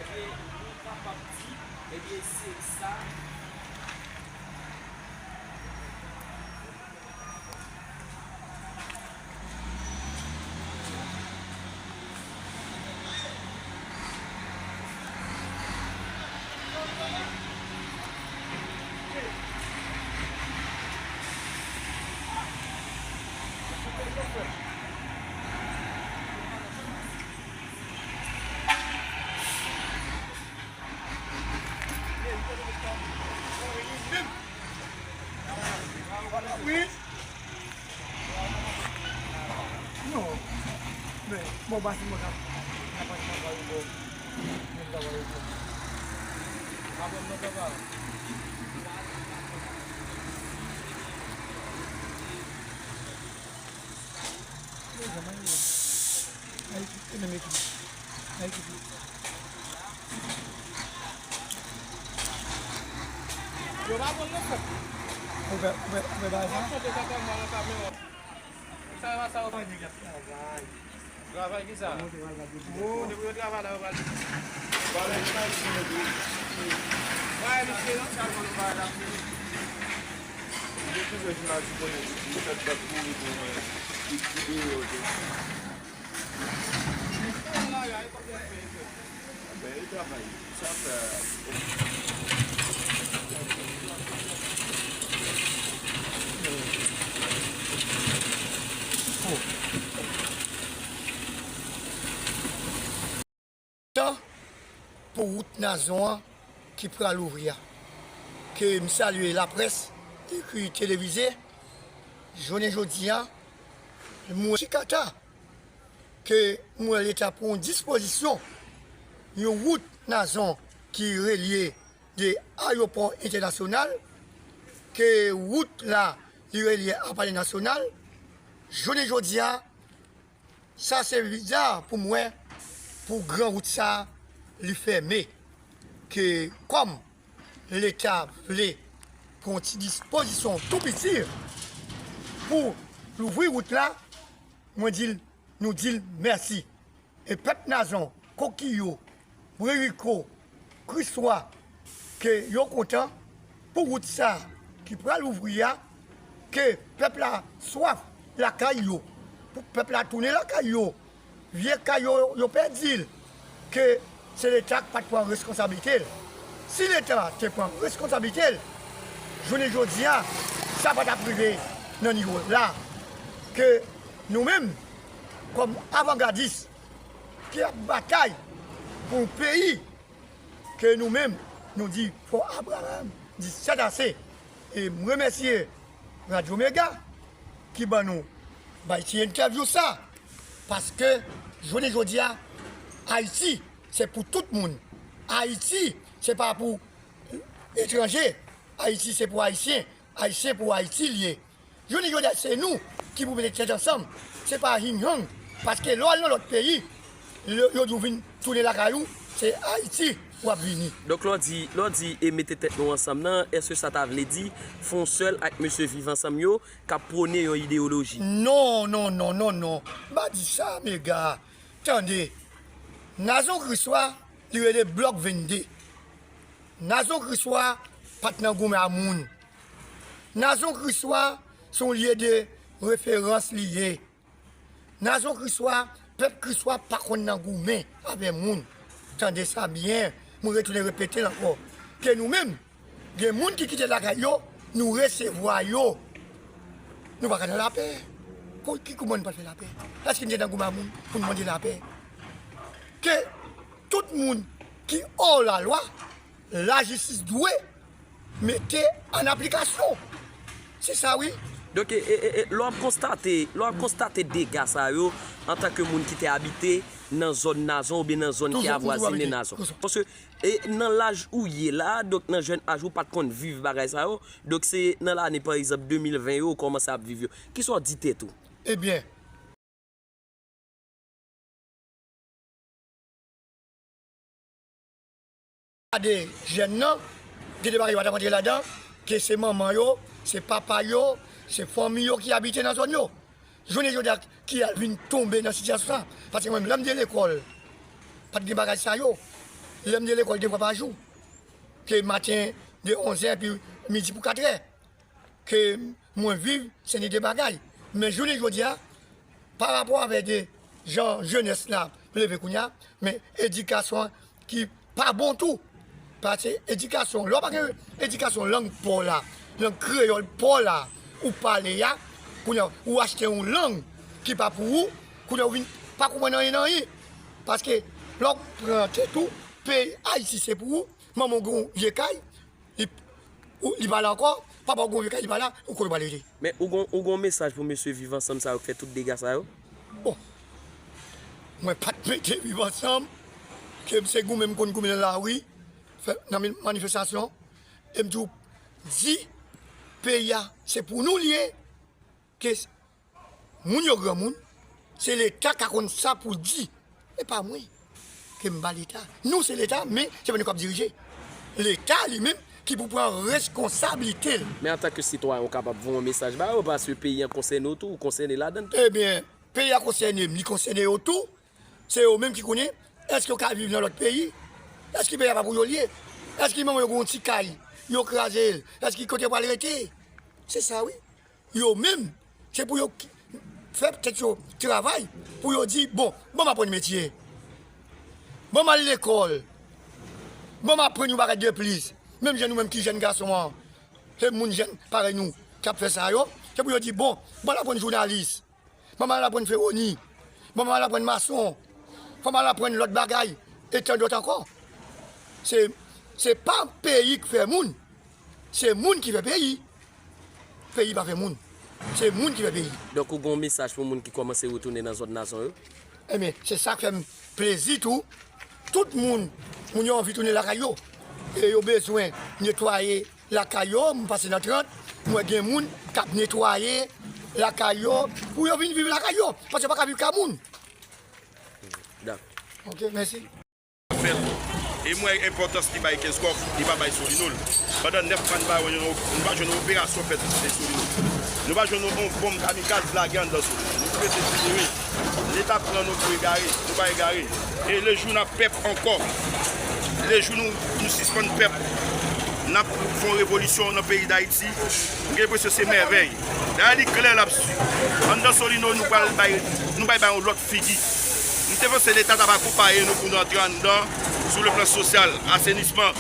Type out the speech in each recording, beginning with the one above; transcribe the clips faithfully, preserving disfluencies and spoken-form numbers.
Ebyen, nou kapab di, ebyen, se sa. Wi. Non. Men, bon, ba si mwen ka, ka pase nan travay yo, bon. Mwen travay yo, bon. Apre mwen travay. Yo, jan mwen ye. Ay, ki menm ekip. Ay, ki ekip. Yo pa konn nan fèt. Ou fè, ou fè, ou fè bagay sa? Mwen chante kaka mwen nan kamewo. Sa yo pa sa yo. Travay ki sa? Kote pou yo travay la, yo pral. Bagay misye nan sa yo pral la. Yo toujou di la, di konnen, di fèt bat kouri pou mwen. Di, di deyò, di. Tan pou wout Nazon an ki pral ouvri a. Ke m salye laprès, ekri, televize, jounen jodi a, m wè chikata ke m wè Leta pran yon dispozisyon, yon wout Nazon ki relye de ayewopò entènasyonal, ke wout la li relye a Palè Nasyonal, jounen jodi a, sa se biza pou m wè pou gran wout sa li fèmen, ke kòm Leta vle pran yon ti dispozisyon tou piti pou louvri wout la, mwen di l, nou di l mèsi. E pèp Nazon, Kokiyo, Breriko, Kriswa, ke yo kontan pou wout sa ki pral ouvri a, ke pèp la swaf lakay yo, pou pèp la tounen lakay yo, vye kay yo, yo pèdi l, ke se Leta k pa t pran reskonsablite l. Si Leta te pran reskonsablite l, jounen jodi a, sa pa t ap rive nan nivo la, ke nou menm, kòm avangadis ki ap batay pou yon peyi, ke nou menm, nou di fò Abraham di sètase. E m remèsye Radyo Mega ki ban nou bay ti entèvyou sa, paske jounen jodi a, Ayiti se pou tout moun. Ayiti se pa pou etranje. Ayiti se pou Ayisyen. Ayisyen pou Ayiti l ye. Jounen jodi a, se nou ki pou mete tèt ansanm. Se pa hinghang. Paske lè w al nan lòt peyi, yo, yo di w vin tounen lakay ou, se Ayiti. w ap vini. Donk, lè w di, lè w di, e mete tèt nou ansanm nan, èske sa ta vle di fè yon sèl ak mesye Viv Ansanm yo k ap pwone yon ideyoloji? Non, non, non, non, non. M pa di sa, Mega. Tande, Nazon Kriswa, li rele Blòk vennde. Nazon Kriswa pa t nan goumen a moun. Nazon Kriswa se yon lye de referans li ye. Nazon Kriswa, pèp Kriswa pa konn nan goumen avè moun. Tande sa byen, mwen retounen repete l ankò. Ke nou menm, gen moun ki kite lakay yo, nou resevwa yo. Nou pa ka nan lapè. Ki kouman nou pral fè lapè? Èske nou te nan goumen a moun pou nou mande lapè? Ke tout moun ki hors la loi, lajistis dwe mete an aplikasyon. Se sa wi. Donk, e, e, e, lè w ap konstate, lè w ap konstate dega sa yo, antanke moun ki te abite nan zòn Nazon oubyen nan zòn ki avwazine Nazon. Paske, e, nan laj ou ye la, donk nan jèn aj ou pa t konn viv bagay sa yo, donk se nan lane, pa egzanp, de mil ven yo ou kòmanse ap viv yo. Kisa w di tèt ou? Ebyen, Gade jèn nan, gen de bagay yo pa t ap antre ladan, ke se manman yo, se papa yo, se fanmi yo ki abite nan zòn yo. Jounen jodi a, ki al vin tonbe nan sitiyasyon sa. Paske mwen menm, lè m te lekòl, pa t gen bagay sa yo. Lè m te lekòl de fwa pa jou. Ke maten de onzè epi midi pou katrè. Ke mwen viv, se ni de bagay. Men jounen jodi a, pa rapò avè de jan jenès la leve kounye a, men edikasyon an ki pa bon tou. Paske edikasyon, lè w pa gen edikasyon lang pa w la, lang kreyòl pa w la, ou pale a, kounye a, ou achte yon lang ki pa pou ou, kounye a, ou vin pa konprann anyen nan anyen. Paske lè w pran tèt ou, peyi Ayiti se pou ou, manman w gen yon vye kay, li, ou, li pa la ankò, papa w gen yon vye kay, li pa la, ou kote w pral rete? Men ou gon, ou gon mesaj pou mesye Viv Ansanm sa yo k fè tout dega sa yo? Bon, mwen pa t mete Viv Ansanm, ke m se goumen m konn goumen nan lari, fè, nan manifestasyon, e m toujou di, peyi a, se pou nou li ye, ke moun yo granmoun, se Leta ka konn sa pou di. E pa mwen ke m ba Leta. Nou se Leta, men se pa nou k ap dirije. Leta li menm ki pou pran reskonsablite l. Men antanke sitwayen, ou kapab voye yon mesaj ba yo, paske peyi an konsène w tou, ou konsène ladan l tou. Ebyen, peyi a konsène m, li konsène yo tou. Se yo menm ki konnen, èske yo ka viv nan lòt peyi? Èske peyi a pa pou yo l ye? Èske manman yo gen yon ti kay, yo kraze l? Èske kote yo pral rete? Se sa wi. Yo menm, se pou yo fè tèt yo travay, pou yo di, bon, ban m aprann metye. Ban m al lekòl. Ban m aprann yon bagay de plis. Menm jan nou menm ki jèn gason an, se moun jèn parèy nou k ap fè sa yo, se pou yo di, bon, ban m al aprann jounalis. Ban m al aprann fewoni. Ban m al aprann mason. Ban m al aprann lòt bagay, e tan dòt ankò. Se, se pa peyi k fè moun. Se moun ki fè peyi. Peyi pa fè moun. Se moun ki fè peyi. Donk ou gen yon mesaj pou moun ki kòmanse retounen nan zòn Nazon yo? Ebyen, se sa k fè m plezi tou. Tout moun, moun yo anvi tounen lakay yo. E yo bezwen netwaye lakay yo, m pase nan trant, m wè gen moun k ap netwaye lakay yo pou yo vin viv lakay yo. Paske yo pa ka viv ka moun. Dakò. Ok, mèsi. Fèt. E m wè enpòtans li bay Kenskòf, li pa bay Solino l. Pandan nèf mwa, n pa wè yon, n pa jwenn yon operasyon fèt sou Solino. Nou pa jwenn yon, yon bonm kamikaz lage anndan Solino. Nou tou rete dinere. Leta pran nou pou egare. Nou pa egare. E lejou n ap pèp ankò, lejou nou, nou sispann pèp, n ap fè yon revolisyon nan peyi Dayiti. M gen enpresyon se mèvèy. Dayè li klè l ap swiv. Anndan Solino, nou pral bay, nou bay bay yon lòt figi. M te panse Leta t ap akonpaye nou pou nou antre anndan sou le plan sosyal, asenisman,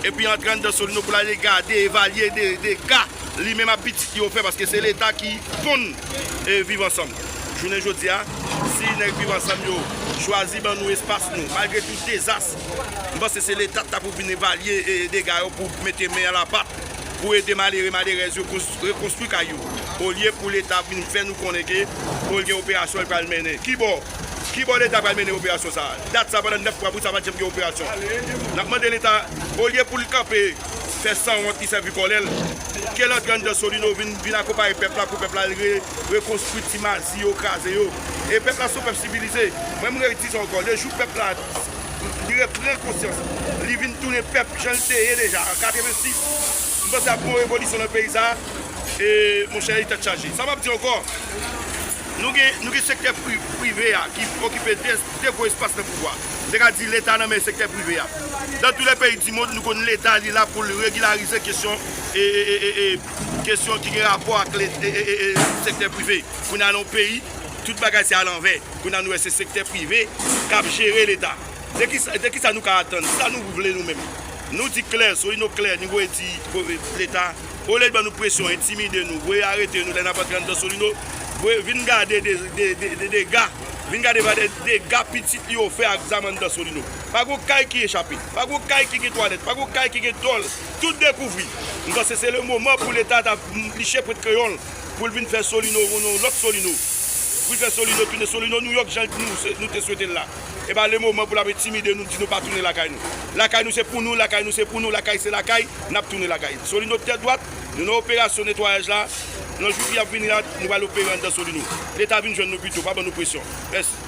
epi antre anndan Solino pou l ale gade, evalye de, dega li menm ak pitit li yo fè, paske se Leta ki ponn e Viv Ansanm. Jounen jodi a, si nèg Viv Ansanm yo chwazi ban nou espas nou, malgre tout dezas, m panse se Leta t ap pou vin evalye e dega yo pou mete men a la pat pou ede malere, malerèz yo kons-, rekonstwi kay yo. Olye pou Leta vin fè nou konnen ke, ke l gen operasyon l pral mennen. Kibò? Kibò Leta pral mennen operasyon sa a? Dat sa pandan nèf mwa pou sa pa t janm gen operasyon. N ap mande Leta, olye pou l kanpe, fè sanwont, li sèvi kòlè l, ke l antre anndan Solino vin, vin akonpaye pèp la pou pèp la re-, rekonstwi ti mazi yo kraze yo. E pèp la se yon pèp sivilize. Mwen, m redi sa ankò, lejou pèp la li reprann konsyans. Li vin tounen pèp jan l te ye deja an katrevensis. M panse ap gen yon revolisyon nan peyi sa a. E, monchè, li tèt chaje. Sa m ap di ankò, nou gen, nou gen sektè pri-, prive a ki okipe de, de gwo espas nan pouvwa. M te ka di Leta nan men sektè prive a. Dans tous les pays du monde, nou konn Leta, li la pou l regilarize kesyon, e, e, e, e, e, kesyon ki gen rapò ak le-, e, e, e, e, sektè prive. Kounye a nan yon peyi, tout bagay se alanvè. Kounye a nou wè se sektè prive k ap jere Leta. De kisa, de kisa nou ka atann? Sa nou vle nou menm? Nou di klè, Solino klè, nou voye di Leta, olye l ban nou presyon, entimide nou, voye arete nou lè n ap antre anndan Solino, voye vin gade de, de, de, de dega, vin gade de dega pitit li yo fè ak zam anndan Solino. Pa gon kay ki echape, pa gon kay ki gen twalèt, pa gon kay ki gen tòl, tout dekouvri. M panse se le moman pou Leta ta liche pwent kreyon l pou l vin fè Solino yon lòt Solino. Pou l fè Solino tounen Solino Nouyòk jan nou, nou te swete l la. E pa le moman pou l ap entimide nou, di nou pa tounen lakay nou. Lakay nou se pou nou, lakay nou se pou nou, lakay se lakay, n ap tounen lakay. Solino tèt dwat, nou nan operasyon netwayaj la. Nan jou ki ap vini la, nou pral opere anndan Solino. Leta vin jwenn nou pito, pa ban nou presyon. Mèsi.